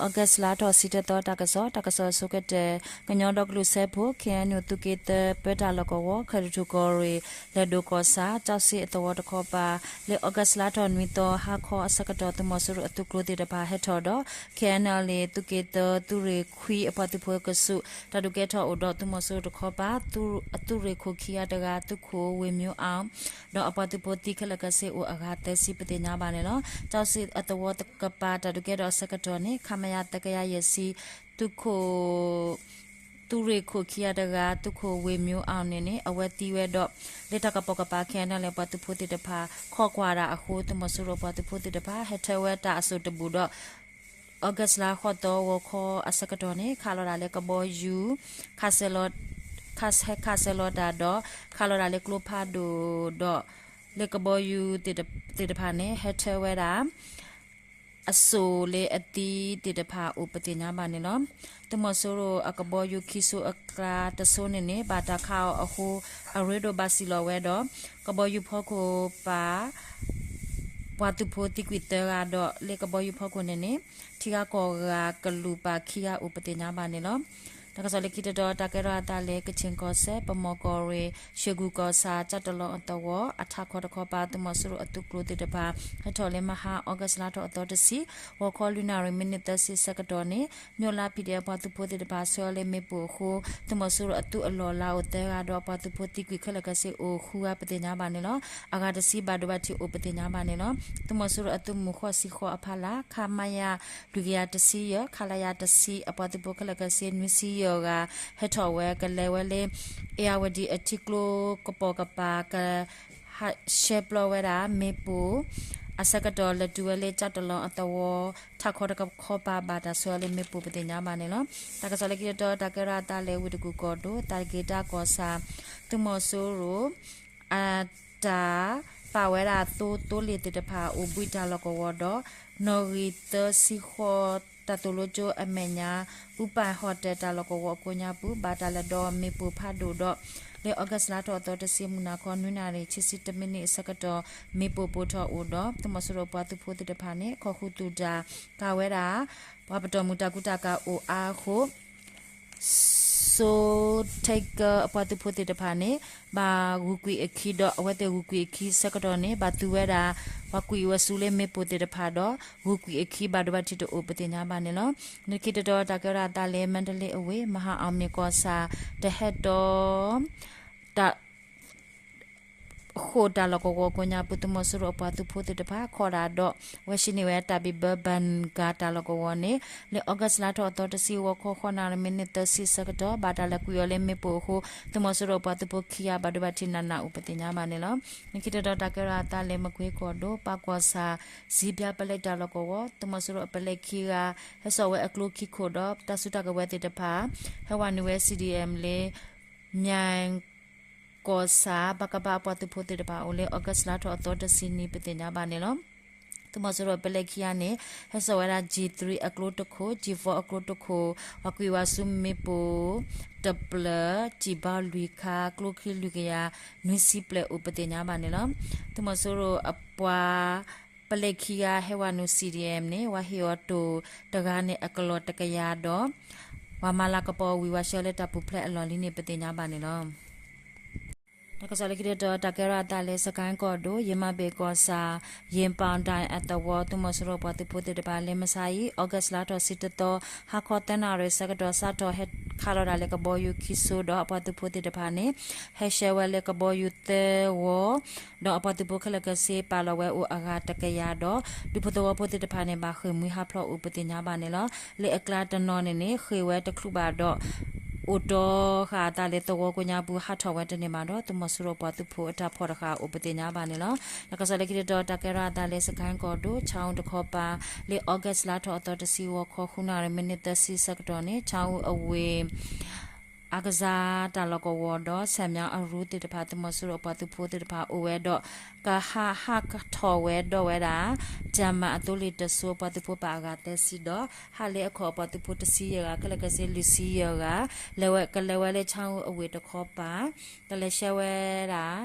August လါထီၣ်ဆံတၢသီတၢ်ကစီၣ်, တၢ်ကစီၣ်အဆိကတၢၢ်, ကညီဒီကလုာ်စၢဖှိၣ် K N U သုးက့သၢ ပၢတၢ်လီၢ်ကဝီၤ ခၢၣ်ထူၣ်ကီၢ်ရ့ၣ် လဲၤဒိၣ်ကီၢ်ဆၣ် ကၠီစ့အသဝီတခီပၤ လၢ August လါထီၣ်နွံသီ ဟါခီအဆၢကတီၢ် သုးမီၤစိရိၤအသုးကျိၤသ့ၣ်တဖၣ်ဟဲထီၣ်ဒီး K N L A သုးက့သၢ သုးရ့ၣ်ခွံအပှၤသုးဖိကဆူး တၢ်ဒုးကဲထီၣ်အိၣ်ဒီး သုးမီၤစိရိၤတခီပၤ အသုးရ့ၣ်ခိၣ်ခံဂၤတဂၤ သုးခိၣ်ဝ့ၢ်မၠိအီၣ် ဒီးအပှၤသုးဖိသံခဲလၢာ်ခဲဆ့အိၣ်အဂၤသၢဆံ ပသ့ၣ်ညါဘၣ်န့ၣ်လီၤ. ကၠီစ့အသဝီတကပၤတၢ်ဒုးကဲထီၣ်အဆၢကတီၢ်န့ၣ် ခမရ သကယၤယဲၢ်ဆံ သုးခိၣ် သုးရ့ၣ်ခိၣ်ခံဂၤတဂၤ သုးခိၣ်ဝ့ၢ်မၠိအီၣ်န့ၣ်န့ၣ် အဝဲသံဝဲဒီး လၢတၢ်ကပိာ်ကပၤ K N L A ပှၤသုးဖိသ့ၣ်တဖၣ် ခိးကွၢ်တၢ်အဃိ သုးမီၤစိရိၤပှၤသုးဖိသ့ၣ်တဖၣ် ဟဲထၢဝဲတၢ်အစိၣ်တဘူၣ်ဒီး August လါဃိးသီ ဂီၤခီအဆၢကတီၢ်န့ၣ် ခးလီၤဒၣ်လၢကဘီယူၤ ခးစဲးလီၤ ခး ဟဲခးစဲးလီၤတၢ်ဒီး ခးလီၤဒၣ်လၢကျိဖးဒိၣ်ဒီး လၢကဘီယူၤသ့ၣ်တဖၣ်န့ၣ် ဟဲထၢဝဲဒၣ် အစိၣ်လၢအသံသ့ၣ်တဖၣ်အိၣ်ပသ့ၣ်ညါဘၣ်န့ၣ်လီၤ. သုးမီၤစိရိၤအကဘီယူၤခံစိၤအကျါတစိၤန့ၣ်န့ၣ် ဘၣ်တၢ်ခးအီၤအဃိ အရ့ဒိၣ်ဘၣ်စံၣ်လီၤဝဲဒီး ကဘီယူၤဖီခိၣ်ပၤ ပှၤသုးဖိသံကွံာ်သၢဂၤဒီး လၢကဘီယူၤဖီခိၣ်န့ၣ်န့ၣ် ထံဂၤကီၢ်ဂၤကလူးပာ်ခံဂၤအိၣ်ပသ့ၣ်ညါဘၣ်န့ၣ်လီၤ. တၢ်ကစီၣ်လၢခံတတီၤ တၢ်ကဲထီၣ်အသးလၢ ကခ့ၣ်ကီၢ်စဲၣ် ပမီၢ်ကီၢ်ရ့ၣ် ရှ့ၣ်ကူၣ်ကီၢ်ဆၣ် ကၠၢ်တလီအသဝီ အထးခီတခီပၤ သုးမီၤစိရိၤအသုးကျိၤသ့ၣ်တဖၣ် ဟဲထီၣ်လၢမဟါ August လါထီၣ်အသီတဆံ ဂီၤခီလွံၢ်နၣ်ရံၣ် မံးနံးသၢဆံဆၢကတီၢ်န့ၣ် မျိးလါ P D F ပှၤသုးဖိသ့ၣ်တဖၣ် ဆှၢအီၤလၢမ့ၣ်ပိၢ်အဃိ သုးမီၤစိရိၤအသုးအလီၢ်လါအိၣ်သၢဂၤဒီး ပှၤသုးဖိသံကွံာ်ခဲလၢာ်ခဲဆ့အိၣ်ဃုဂၤပသ့ၣ်ညါဘၣ်န့ၣ်လီၤ. အဂၤတဆံဘၣ်ဒိဘၣ်ထံးအိၣ်ပသ့ၣ်ညါဘၣ်န့ၣ်လီၤ. သုးမီၤစိရိၤအသုးမုၢ်ဃိးဆံဃိးအဖီလာ် ခမရ လွံၢ်ကယၤတဆံယဲၢ် ခလရ တဆံ အပှၤသုးဖိခဲလၢာ်ခဲဆ့ နွံဆံယဲၢ်ဂၤ ဟဲထီၣ်ဝဲ ကလဲၤဝဲလၢ အ့ၣ်ယၣ်ဝတံၣ်အထံကျိကပိာ်ကပၤ က ဟးဆှၢပျီဝဲဒၣ် မ့ၣ်ပိၢ် အဆၢကတီၢ်လဲၤတုၤဝဲလၢကၠၢ်တလီအသဝီ ထးခီတခီပၤ ဘၣ်တၢ်ဆှၢအီၤလၢမ့ၣ်ပိၢ်ပသ့ၣ်ညါဘၣ်န့ၣ်လီၤ. တၢ်ကစီၣ်လၢခံတတီၤ တၢ်ကဲထီၣ်အသးလၢဝ့ၢ်တကူၣ်ကီၢ်ဒိၣ် သးတက့ၤတၢ်ကီၢ်ဆၣ် သုးမီၤစိရိၤ အတၢ်ပာ်ဝဲဒၣ်သိသိလ့ၣ်သ့ၣ်တဖၣ် အိၣ်ဘှံးတၢ်လီၢ်ကဝီၤဒီး နီၣ်ဂံၢ်သၢဆံဃိး တၢ်သိၣ်လိကၠိအမဲာ်ညါ အူပၢ်ဟီၣ်တဲၣ်တၢ်လီၢ်ကဝီၤအကိးညါပူၤ ဘၣ်တၢ်လဲၤဒီးမ့ၣ်ပိၢ်ဖးဒိၣ်ဒီး လၢ August လါထီၣ်အသီတဆံ မုၢ်နၤခီ နွံနၣ်ရံၣ် ခံဆံတမံးနံးအဆၢကတီၢ် မ့ၣ်ပိၢ်ပိၢ်ထီၣ်အိၣ်ဒီး သုးမီၤစိရိၤပှၤသုးဖိသ့ၣ်တဖၣ်န့ၣ် ခိးဃုာ်သူၣ်တၢ် ကၤဝဲဒၣ် ပှၤပတီၢ်မုၢ်တၢ်ကူတၢ်ကၤအိၣ်အါအဃိ စိထံကၢအပှၤသုးဖိသ့ၣ်တဖၣ်န့ၣ် ဘၣ်ဂုာ်ကွံာ်အခံဒီး အဝဲသ့ၣ်ဂုာ်ကွံာ်အခံအဆၢကတီၢ်န့ၣ် ဘၣ်သူဝဲဒၣ် ပှၤကွံာ်ဝဲဆူလၢမ့ၣ်ပိၢ်သ့ၣ်တဖၣ်ဒီး ဂုာ်ကွံာ်အခံဘၣ်ဒိဘၣ်ထံးတအိၣ်ပသ့ၣ်ညါဘၣ်န့ၣ်လီၤ. လၢခံတတီၤ တၢ်ကဲထီၣ်အသးလၢ မါတလ့အဝ့ၢ် မဟာအောင်မြင်ကီၢ်ဆၣ် တဟဲတီ တၢ် ဃိာ်တၢ်လီၢ်ကဝီၤကိးညါပူၤ သုးမီၤစိရိၤအပှၤသုးဖိသ့ၣ်တဖၣ် ခိးဒၣ်ဒီး ဝဲဟံးန့ၢ်ဝဲတၢ်ဘံၣ်ဘၢဘၣ်နၣ်ကၤတၢ်လီၢ်ကဝီၤန့ၣ် လၢ August လါထီၣ်အသီတဆံ ဂီၤခီ ဃိးနၣ်ရံၣ် မံးနံးသၢဆံဆၢကတီၢ် ဘၣ်တၢ်လဲၤကွံာ်အီၤလၢမ့ၣ်ပိၢ်အဃိ သုးမီၤစိရိၤအပှၤသုးဖိခံဂၤဘၣ်ဒိဘၣ်ထံးနးနးအိၣ်ပသ့ၣ်ညါဘၣ်န့ၣ်လီၤ. လၢခံတတီၤ တၢ်ကဲထီၣ်အသးလၢမကွ့ကီၢ်ဒိၣ် ပၢ်ကီၢ်ဆၣ် စံးပၠါပလဲတၢ်လီၢ်ကဝီၤ သုးမီၤစိရိၤအပလဲခံဂၤ ဟဲစိာ်ဝဲအကျိခံခိၣ်ဒီး တၢ်စုတၢ်ကဝဲၤသ့ၣ်တဖၣ် ဟဲဝဲနုာ်ဝဲ C D M လၢ မၠဲၣ်ကီၢ်ဆၣ် ပကဖ အပှၤသုးဖိသ့ၣ်တဖၣ်အိၣ်လၢ August လါထီၣ်အသီတဆံနံၤ ပသ့ၣ်ညါဘၣ်န့ၣ်လီၤ. သုးမီၤစိရိၤအပလဲခံဂၤန့ၣ် ဟဲစိာ်ဝဲဒၣ် G three အကျိတခိၣ် G four အကျိတခိၣ် ပှၤကွံာ်ဝဲဆူမ့ၣ်ပိၢ်တဖျၢၣ် စံၣ်ဘီလွံၢ်ခါ ကျိချံလွံၢ်ကယၤ နွံဆံဘျဲၣ်အိၣ်ပသ့ၣ်ညါဘၣ်န့ၣ်လီၤ. သုးမီၤစိရိၤအပှၤ ပလဲခံဂၤဟဲဝဲနုာ် C D M န့ၣ် ပှၤဟ့ၣ်အီၤတိၢ်တဂၤန့ၣ် အကလီၢ်တကယၤဒီး ပှၤမၤလၤကပီၤဝံၤ ပှၤဆှၢလၢတၢ်ပူၤဖျဲးအလီၢ်လံန့ၣ် ပသ့ၣ်ညါဘၣ်န့ၣ်လီၤ. တၢ်ကစီၣ်လၢခံတတီၤ တၢ်ကဲထီၣ်အသးလၢ စကဲၣ်ကီၢ်ဒိၣ် ယ့မးဘ့ၣ်ကီၢ်ဆၣ် ယ့ၣ်ပီၣ်ဒၣ်အသဝီ သုးမီၤစိရိၤပှၤသုးဖိသ့ၣ်တဖၣ် လၢမဆါအံၤ August လါထီၣ်ဆံတသီ ဟါခီသၢနၣ်ရံၣ်ဆၢကတီၢ် စးထီၣ်ဟဲခးလီၤဒၣ်လၢကဘီယူၤခံစိၤဒီး အပှၤသုးဖိသ့ၣ်တဖၣ်န့ၣ် ဟဲရှဲဝဲလၢကဘီယူၤသၢဂီၤ ဒီးအပှၤသုးဖိခဲလၢာ်ခဲဆ့ ပာ်လီၤဝဲအိၣ်အဂၤတကယၤဒီး ဒူဖိသဝီဖိသ့ၣ်တဖၣ်န့ၣ် ဘၣ်ဃ့ၢ်မှံဟးဖျိးအိၣ်ပသ့ၣ်ညါဘၣ်န့ၣ်လီၤ. လၢအကျါတနီၤန့ၣ်န့ၣ် ဃ့ၢ်ဝဲတချုးဘၣ်ဒီး အိၣ်တီဃာ်အသးလၢသဝီကိးညါပူၤ ဟးထီၣ်ဝဲတန့ၢ်ဘၣ်ဒီး သုးမီၤစိရိၤပှၤသုးဖိအတၢ်ဖီၣ်တဃာ်အိၣ်ပသ့ၣ်ညါဘၣ်န့ၣ်လီၤ. တၢ်ကစီၣ်လၢခံတတီၤ တၢ်ကဲထီၣ်အသးလၢ စကဲၣ်ကီၢ်ဒိၣ် ဆၣ်အူတခီပၤ လၢ August လါထီၣ်အသီတဆံဂီၤခီ ဃုနၣ်ရံၣ် မံးနံးသၢဆံဆၢကတီၢ်န့ၣ် ဆၣ်အူအဝ့ၢ် အကစၢ်တၢ်လီၢ်ကဝီၤဒီး ဆဲးမၠါအရူသ့ၣ်တဖၣ် သုးမီၤစိရိၤအပှၤသုးဖိသ့ၣ်တဖၣ်အိၣ်ဝဲဒီး ကဟးဟးထီၣ်ဝဲဒီးဝဲဒၣ် ကၠၢ်မၣ်အသိလ့ၣ်တစိၤ ပှၤသုးဖိပာ်အဂၤသၢဆံဒီး ဟးလၢအခီၣ်အပှၤသုးဖိတဆံယဲၢ်ဂၤ ခဲလၢာ်ခဲဆ့လွံၢ်ဆံယဲၢ်ဂၤ လဲၤဝဲ ကလဲၤဝဲလၢဆၣ်အူအဝ့ၢ်တခီပၤ ကလဲၤရှဲဝဲဒၣ်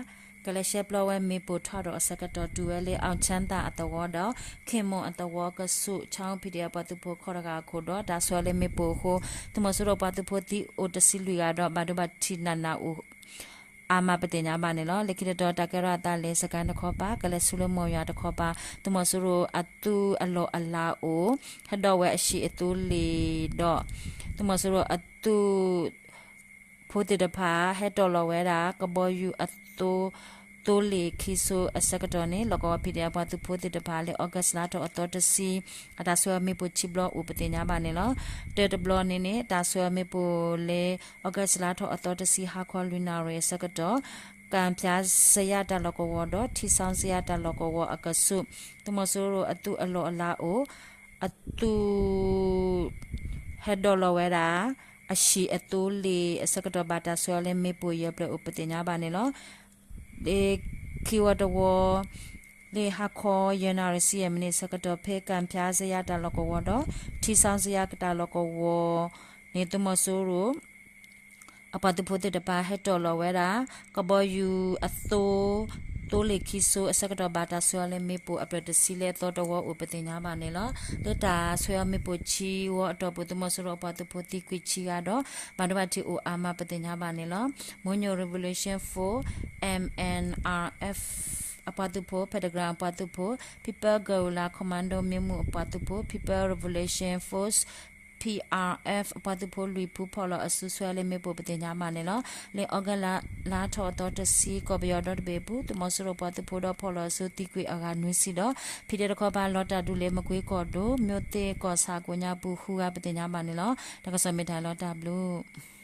ကလဲၤရှဲပျီဝဲမ့ၣ်ပိၢ်ထီၣ်ဒီးအဆၢကတီၢ် တုၤဝဲလၢ အောင်ချမ်းသာ အသဝီဒီး ခင်မုန်း အသဝီကဆူး ခၠီဖံးဒဲးအပှၤသုးဖိခီတဂၤအခိၣ်ဒီး တၢ်ဆှၢအီၤလၢမ့ၣ်ပိၢ်အဃိ သုးမီၤစိရိၤပှၤသုးဖိသံအိၣ်တဆံလွံၢ်ဂၤဒီး ဘၣ်ဒိဘၣ်ထံးနးနးအိၣ် အါမးပသ့ၣ်ညါဘၣ်န့ၣ်လီၤ. လၢခံတတီၤ တၢ်ကဲထီၣ်အသးလၢ စကဲတခီပၤ ကလဲၤဆူလၢမိၢ်ယွၤတခီပၤ သုးမီၤစိရိၤအသုးအလီၢ်အလၤအိၣ် ဟဲဒိးဝဲအဟံၣ်အသိလ့ၣ်ဒီး သုးမီၤစိရိၤအသုး ဖိသ့ၣ်တဖၣ် ဟဲတီၢ်လီၤဝဲဒၣ် ကဘီယူၤအသိ သိလ့ၣ်ခံစိအဆၢကတီၢ်န့ၣ် လီၢ်ကဝီၤဖံးဒဲးအပှၤသုးဖိသ့ၣ်တဖၣ်လၢ August လါထီၣ်အသီတဆံ အတၢ်ဆှၢအီၤမ့ၣ်ပိၢ်ခံဘျီအိၣ်ပသ့ၣ်ညါဘၣ်န့ၣ်လီၤ. တၢတဘျီန့ၣ်န့ၣ် တၢ်ဆှၢအီၤမ့ၣ်ပိၢ်လၢ August လါထီၣ်အသီတဆံ ဟါခီလွံၢ်နၣ်ရံၣ်အဆၢကတီၢ် ကၣ်ဖၠါစယါတၢ်လီၢ်ကဝီၤဒီး ထံဆီစယါတၢ်လီၢ်ကဝီၤအကဆူး သုးမီၤစိရိၤအသုးအလီၢ်အလၤအိၣ် အသုး ဟဲဒိးလီၤဝဲဒၣ် အဟံၣ်အသိလ့ၣ်အဆၢကတီၢ် ဘၣ်တၢ်ဆှၢအီၤလၢမ့ၣ်ပိၢ်ယဲၢ်ဖျၢၣ်အိၣ်ပသ့ၣ်ညါဘၣ်န့ၣ်လီၤ. လၢခံဝီတဝီ လၢဟါခီယဲၢ်နၣ်ရံၣ်ဆံယဲၢ်မံးနံးအဆၢကတီၢ် ဖဲကၣ်ဖၠါစယါတၢ်လီၢ်ကဝီၤဒီး ထံဆီစယါတၢ်လီၢ်ကဝီၤန့ၣ် သုးမီၤစိရိၤ အပှၤသုးဖိသ့ၣ်တဖၣ် ဟဲတီၢ်လီၤဝဲဒၣ် ကဘီယူၤအသိ သိလ့ၣ်ခံစိအဆၢကတီၢ် ဘၣ်တၢ်ဆှၢအီၤလၢမ့ၣ်ပိၢ်အဖျၢၣ်တဆံလၢအသီတဝီ အိၣ်ပသ့ၣ်ညါဘၣ်န့ၣ်လီၤ. လၢတၢ်ဆှၢအီၤမ့ၣ်ပိၢ်ခံဝီအတီၢ်ပူၤ သုးမီၤစိရိၤအပှၤသုးဖိသံကွံာ်ခံဂၤဒီး ဘၣ်ဒိဘၣ်ထံးအိၣ်အါမးပသ့ၣ်ညါဘၣ်န့ၣ်လီၤ. Moonyo Revolution Force, M N R F အပှၤသုးဖိ, Pentagon အပှၤသုးဖိ, People Guerrilla Commando မ့ၢ်မူအပှၤသုးဖိ, People Revolution Force, P R F အပှၤသုးဖိလွံၢ်ဖု ဖီၣ်လီၤအစု ဆှၢလၢမ့ၣ်ပိၢ်ပသ့ၣ်ညါဘၣ်န့ၣ်လီၤ. လၢ August လါထီၣ်အသီတဆံ ကီၢ်ပယီၤဒီတဘ့ၣ်အပူၤ သုးမီၤစိရိၤပှၤသုးဖိဒီးဖီၣ်လီၤအစုသံကွံာ်အဂၤနွံဆံဒီး ဖံးဒဲးတခီပၤ လီၤတၢ်ဒုးလၢမကွ့ကီၢ်ဒိၣ် မိၢ်သ့ၣ်ကီၢ်ဆၣ်ကိးညါပူၤ ဃုဂၤပသ့ၣ်ညါဘၣ်န့ၣ်လီၤ. တၢ်ကစီၣ်မ့ၢ်တၢ်လီၤတၢ်ဘျုး